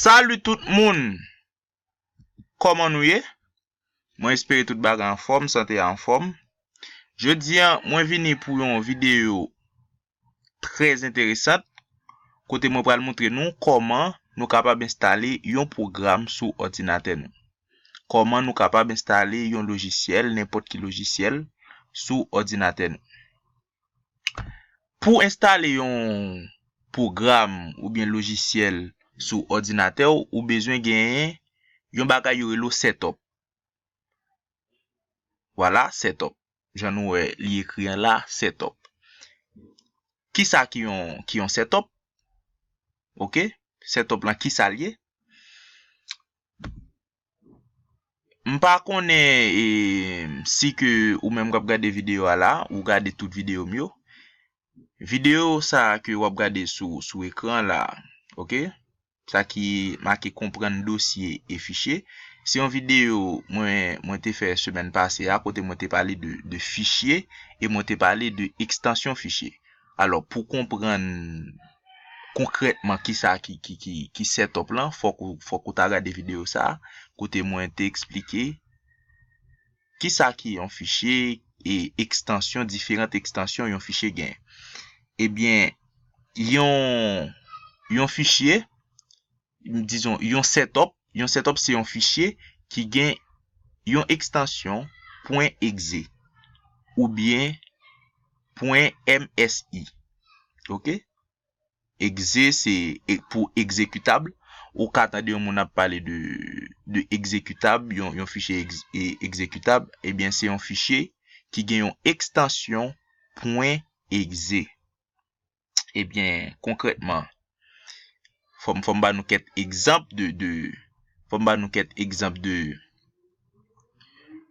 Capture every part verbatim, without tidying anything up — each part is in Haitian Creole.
Salut tout moun! Kòman nou ye? Mwen espere tout bagay anfòm, sante a anfòm. Jodi a, mwen vini pou yon videyo trè enteresan, kote mwen pral montre nou kòman nou kapab enstale yon pwogram sou òdinatè nou. Kòman nou kapab enstale yon lojisyèl, nenpòt ki lojisyèl, sou òdinatè nou. Pou enstale yon pwogram oubyen lojisyèl sou òdinatè w, ou bezwen genyen yon bagay yo rele w setup. Vwala, setup. Jan nou wè li ekri an la, setup. Kisa ki yon, ki yon setup? Oke? Setup lan, kisa l ye? M pa konnen e, si ke ou menm k ap gade videyo a la, ou gade tout videyo m yo. Videyo sa a ke w ap gade sou, sou ekran la, oke? Sa ki make konprann dosye e fichye. Se yon videyo mwen, mwen te fè semèn pase a, kote mwen te pale de, de fichye e mwen te pale de ekstansyon fichye. Alò, pou konprann konkrètman kisa ki, ki, ki, ki setup lan, fòk ou, fòk ou ta gade videyo sa a, kote mwen te eksplike kisa ki yon fichye e ekstansyon, diferan ekstansyon yon fichye gen. Ebyen, yon, yon fichye, dizon, yon setup, yon setup se yon fichye ki gen yon ekstansyon .exe oubyen .msi. Oke? Exe se e, pou egzekitab. Ou ka tande yon moun ap pale de, de egzekitab, yon, yon fichye egz-, e, egzekitab. Ebyen, se yon fichye ki gen yon ekstansyon .exe. Ebyen, konkrètman, fò m, fò m ba nou kèk egzanp de, de, fò m ba nou kèk egzanp de,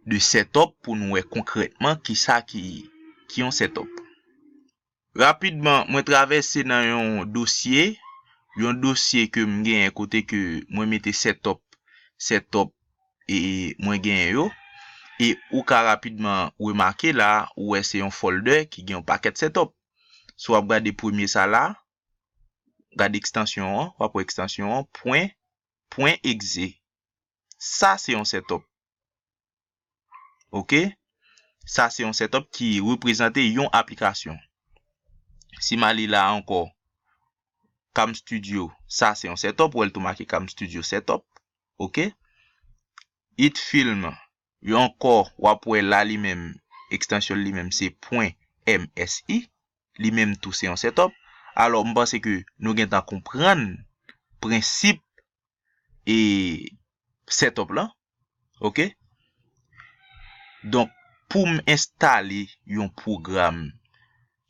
de setup pou nou wè konkrètman kisa ki, ki yon setup. Rapidman, mwen travèse nan yon dosye, yon dosye ke m genyen kote ke mwen mete setup, setup e mwen genyen yo. E ou ka rapidman remake la, ou wè se yon folder ki gen yon pakèt setup. Si w ap gade premye sa la, gade ekstansyon an, w ap wè ekstansyon an, pwen, pwen exe. Sa se yon setup. Oke? Sa se yon setup ki reprezante yon aplikasyon. Si m ale la ankò, Cam Studio, sa se yon setup, ou wè l tou make Cam Studio setup. Oke? It Film, yo ankò, w ap wè la li menm, ekstansyon li menm se pwen M S I, li menm tou se yon setup. Alò, m panse ke nou gentan konprann prensip e setup lan. Oke? Donk, pou m enstale yon pwogram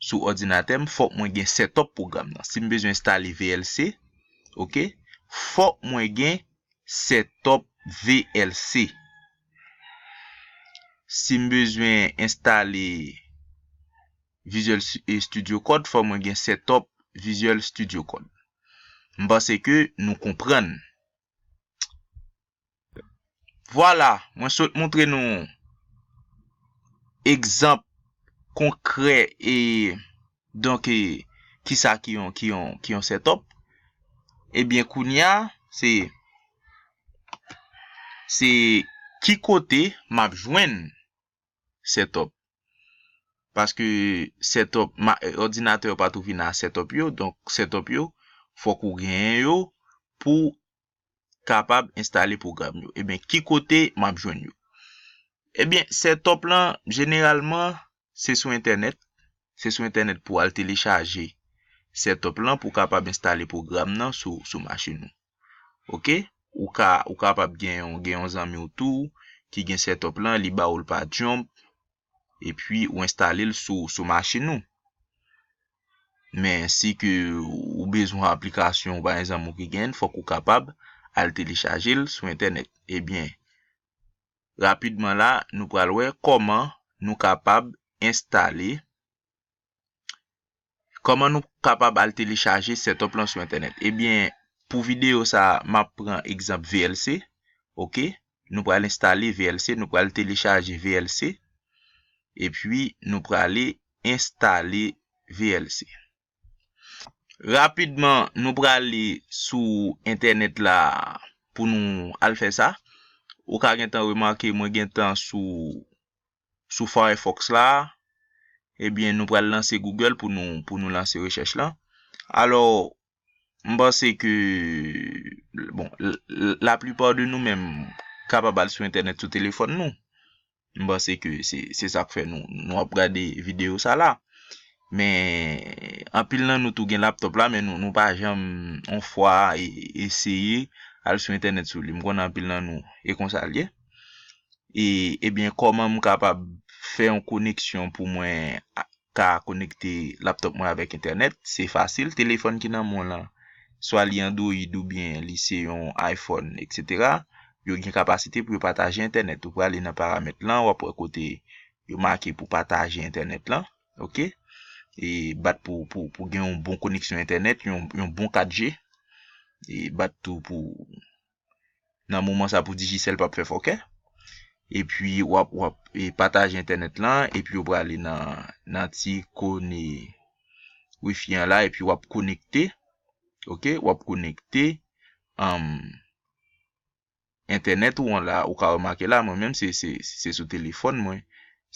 sou òdinatè m, fòk mwen gen setup pwogram nan. Si m bezwen enstale V L C, oke, fòk mwen gen setup V L C. Si m bezwen enstale Visual Stu-, e Studio Code, fòk mwen gen setup Visual Studio Code. M panse ke nou konprann. Vwala, mwen sot montre nou egzanp konkrè e donk e, kisa ki yon, ki yon, ki yon setup. Ebyen, kounye a, se, se ki kote m ap jwenn setup. Paske setup, ma-, òdinatè yo pa tou vin a setup yo, donk setup yo, fòk ou genyen yo pou kapab enstale pwogram yo. Ebyen, ki kote m ap jwenn yo? Ebyen, setup lan, jeneralman, se sou entènèt. Se sou entènèt pou w al telechaje setup lan pou w kapab enstale pwogram nan sou, sou machin ou. Oke? Ou ka, ou kapab gen yon, gen yon zanmi w tou ki gen setup lan, li ba ou l pa jump, epi ou enstale l sou, sou machin ou. Men si ke ou bezwen aplikasyon, pa egzanp, ou ki gen, fòk ou kapab al telechaje l sou entènèt. Ebyen, rapidman la, nou pral wè kòman nou kapab enstale, kòman nou kapab al telechaje setup lan sou entènèt. Ebyen, pou videyo sa a, m ap pran egzanp V L C. Oke? Nou pral enstale V L C, nou pral telechaje V L C. Epi, nou prale enstale V L C. Rapidman, nou prale sou entènèt la pou nou al fè sa. Ou ka gentan remake, mwen gentan sou, sou Firefox la. Ebyen, nou pral lanse Google pou nou, pou nou lanse rechèch lan. Alò, m panse ke, bon, l-, l-, laplipa de nou menm kapab al sou entènèt sou telefòn nou. M panse ke se, se sa k fè nou, nou ap gade videyo sa la. Men, anpil nan nou tou gen laptòp la, men nou, nou pa janm, on fwa, e-, eseye al sou entènèt sou li. M konnen anpil nan nou, e konsa l ye. E, ebyen, kòman m kapab fè yon koneksyon pou mwen a-, ka konekte laptòp mwen avèk entènèt? Se fasil, telefòn ki nan men w lan, swa li Android oubyen li se yon iPhone, etsetera, yo gen kapasite pou yo pataje entènèt. Ou prale nan paramèt lan, w ap wè kote yo make pou pataje entènèt lan, oke? E bat pou, pou, pou gen yon bon koneksyon entènèt, yon, yon bon kat G. E bat tou pou, nan moman sa pou Digicel p ap fè fòkè. Epi w ap, w ap, e, pataje entènèt lan, epi w prale nan, nan ti kone Wi-Fi an la, epi w ap konekte, oke, w ap konekte, um, entènèt ou an la, ou ka remake la, mwen menm se, se, se sou telefòn mwen,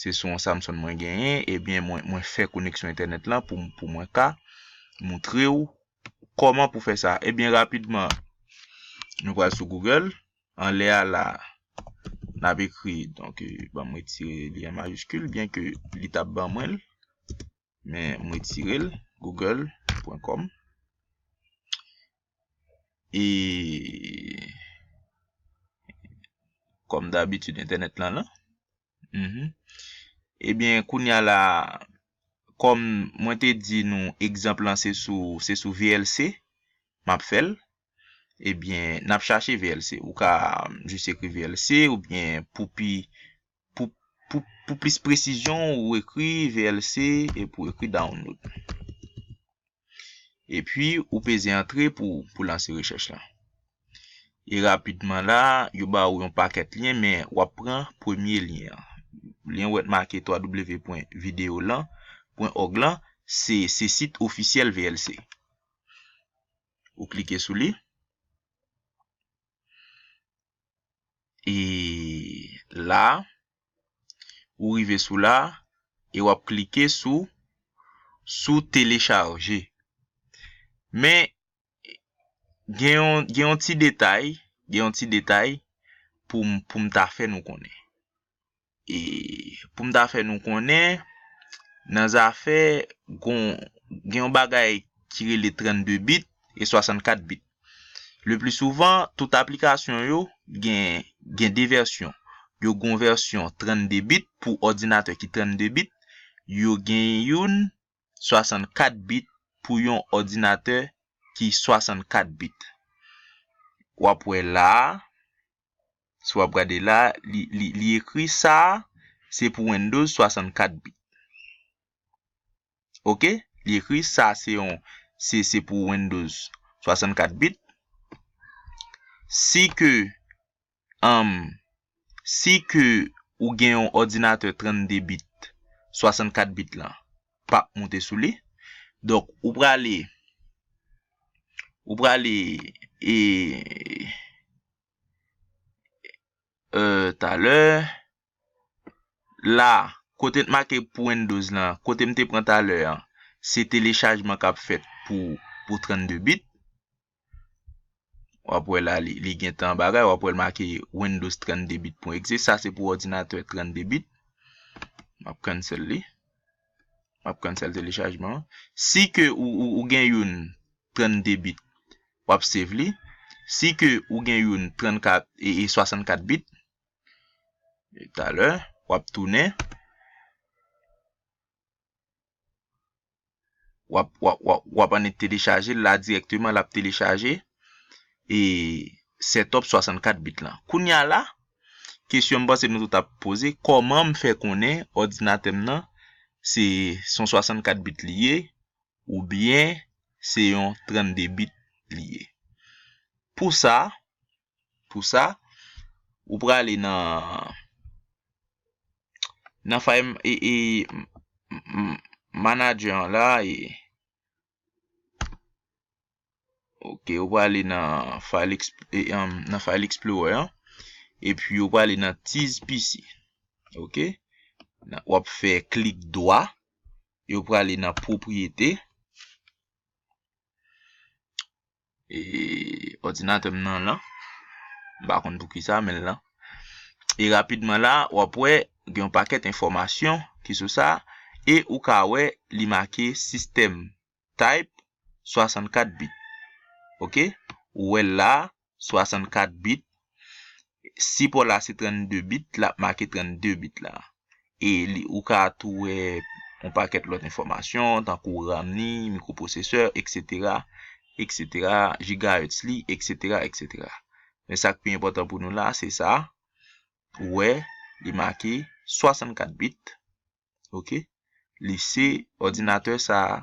se sou yon Samsung mwen genyen, ebyen mwen, mwen fè koneksyon entènèt lan pou, pou mwen ka montre w kòman pou fè sa. Ebyen rapidman, nou pral sou Google, anlè a la, n ap ekri, donk, e, ban m retire li an majiskil, byenke li t ap ban mwen l, men m retire l, google pwen kòm. E kòm dabitid, entènèt lan lan. Mhm. Ebyen, kounye a la, kòm mwen te di nou, egzanp lan se sou, se sou V L C, m ap fè l. Ebyen, n ap chache V L C. Ou ka jis ekri V L C oubyen pou pi, pou, pou, pou plis presizyon, ou ekri V L C epi ou ekri download. Epi, ou peze antre pou, pou lanse rechèch lan. E rapidman la, yo ba ou yon pakèt lyen, men w ap pran premye lyen an. Lyen ou wè t make w w w pwen videolan pwen òg lan, se, se sit ofisyèl V L C. Ou klike sou li. E la, ou rive sou la, e w ap klike sou, sou telechaje. Men, gen yon, gen yon ti detay, gen yon ti detay pou m, pou m ta fè nou konnen. E pou m ta fè nou konnen, nan zafè, gon, gen yon bagay ki rele trannde bit e swasannkat bit. Le pli souvan, tout aplikasyon yo gen, gen de vèsyon. Yo gon vèsyon trannde bit pou òdinatè ki trannde bit, yo gen youn swasannkat bit pou yon òdinatè ki swasannkat bit. W ap wè la a, si w ap gade la, li, li, li ekri sa a, se pou Windows swasannkat bit. Oke? Li ekri sa a, se yon, se, se pou Windows swasannkat bit. Si ke, um, si ke ou gen yon òdinatè trannde bit, swasannkat bit lan p ap moute sou li. Donk, ou prale, ou prale, e, e, talè, la, kote t make pou Windows lan, kote m te pran talè an, se telechajman k ap fèt pou, pou trannde bit. W ap wè la, li, li gentan bagay, w ap wè l make Windows trannde bit pwen exe. Sa se pou òdinatè trannde bit. M ap cancel li. M ap cancel telechajman an. Si ke ou, ou, ou gen youn trannde bit, w ap save li. Si ke ou gen youn trannkat e, e swasannkat bit, e talè, w ap tounen. W ap, w ap, w ap, w ap annik telechaje l la dirèkteman, l ap telechaje e setup swasannkat bit lan. Kounye a la, kesyon m panse nou tout ap poze, kòman m fè konnen òdinatè m nan se, se yon swasannkat bit li ye oubyen se yon trannde bit li ye? Pou sa, Pou sa, ou prale nan, nan file e, e, m, m, manager an la e Ok, ou prale nan File Exp- e, um, nan File Explorer an. Epi ou prale nan Tease P C. Ok? Nan- W ap fè klik dwa. E ou prale nan Pwopriyete. E òdinatè m nan lan. M pa konn poukisa, men l lan. E rapidman la, w ap wè gen yon pakèt enfòmasyon ki sou sa. E ou ka wè li make sistèm type swasannkat bit. Ok? Ou wè l la, swasannkat bit. Sipò la se trannde bit, l ap make trannde bit la. E li, ou ka tou wè yon pakèt lòt enfòmasyon, tankou RAM li, mikwoprosesè, et cetera, et cetera, gigahertz li, et cetera, et cetera. Men sa k pi enpòtan pou nou la, se sa. Ou wè, li make swasannkat bit. Ok? Li se òdinatè sa a,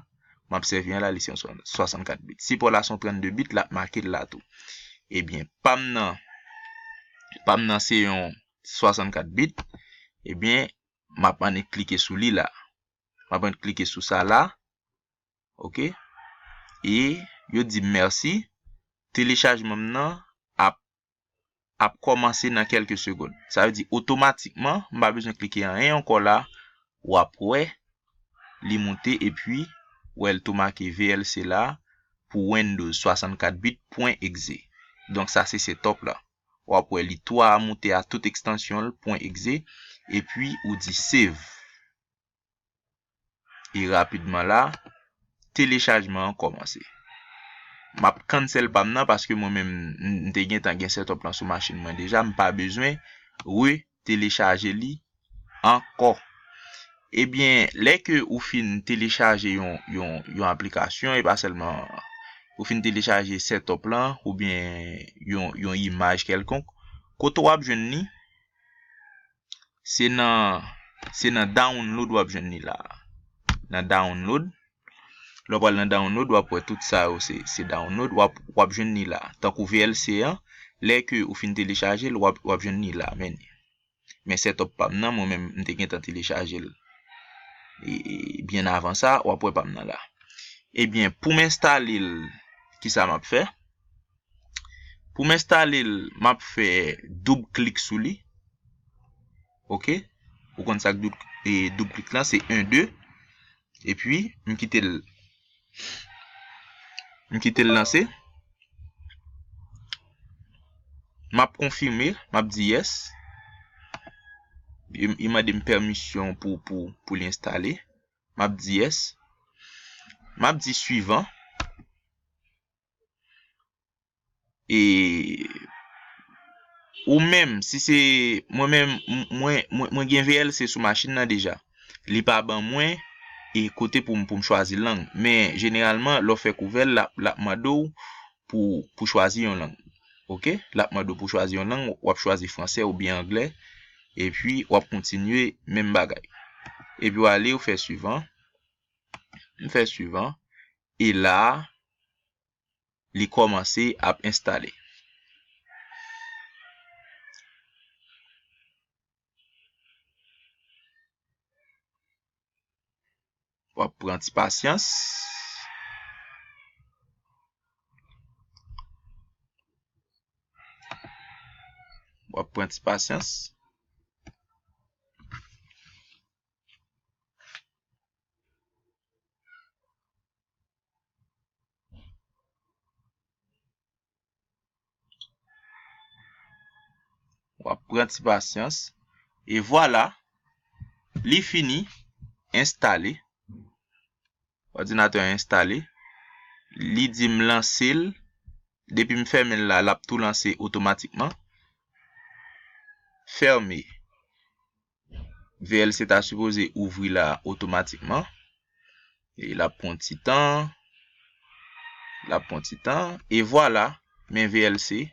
m ap sèvi an la, li se yon swa- swasannkat bit. Sipò la se yon trannde bit, l ap make l la tou. Ebyen, pa m nan, pa m nan se yon swasannkat bit. Ebyen, m ap annik klike sou li la. M ap annik klike sou sa la. Ok? E yo di m mèsi. Telechajman m nan ap ap kòmanse nan kèlke segonn. Sa vle di otomatikman, m pa bezwen klike anyen ankò la, w ap wè li moute epi w wè l tou make V L C la pou Windows swasannkat bit pwen exe. Donk sa se setup la. W ap wè li tou a moute a tout ekstansyon l pwen exe epi ou di save. E rapidman la, telechajman an kòmanse. M ap cancel pa m nan paske mwen menm m, m te gentan gen setup lan sou machin mwen deja, m pa bezwen retelechaje li ankò. Ebyen, lè ke ou fin telechaje yon, yon, yon aplikasyon, e pa sèlman ou fin telechaje setup lan, oubyen yon, yon imaj kèlkonk, kote w ap jwenn li, se nan, se nan download w ap jwenn li la. Nan download, lè w pral nan download, w ap wè tout sa yo se, se download, w ap, w ap jwenn li la. Tankou V L C an, lè ke ou fin telechaje l, w ap, w ap jwenn li la, men li. Men setup pa m nan, mwen menm, m te gentan telechaje l. E, e, byen avan sa, w ap wè pa m nan la. Ebyen, pou m enstale l, kisa m ap fè? Pou m enstale l, m ap fè doub klik sou li. Ok? Ou konn sa k doub, e, doub klik lan, se en, de. Epi, m kite l, m kite l lanse. M ap konfime, m ap di yes. Li, li mande m pèmisyon pou, pou, pou li enstale. M ap di yes. M ap di suivant. E ou menm, si se mwen menm, m- mwen, mwen, mwen gen V L C sou machin nan deja. Li pa ban mwen e kote pou m, pou m chwazi lang. Men jeneralman, lè w fè kouvè l, l ap, l ap mande w pou, pou chwazi yon lang. Ok? L ap mande w pou chwazi yon lang, w ap chwazi fransè oubyen anglè. Epi w ap kontinye menm bagay. Epi w ale, w fè suivant. M fè suivant. E la, li kòmanse ap enstale. W ap pran ti pasyans. W ap pran ti pasyans. W ap pran ti pasyans. E vwala, li fini enstale. Òdinatè an enstale. Li di m lanse l. Depi m fèmen l la, l ap tou lanse otomatikman. Fèmen. V L C ta sipoze ouvri la otomatikman. E l ap pran ti tan. L ap pran ti tan. E vwala, men V L C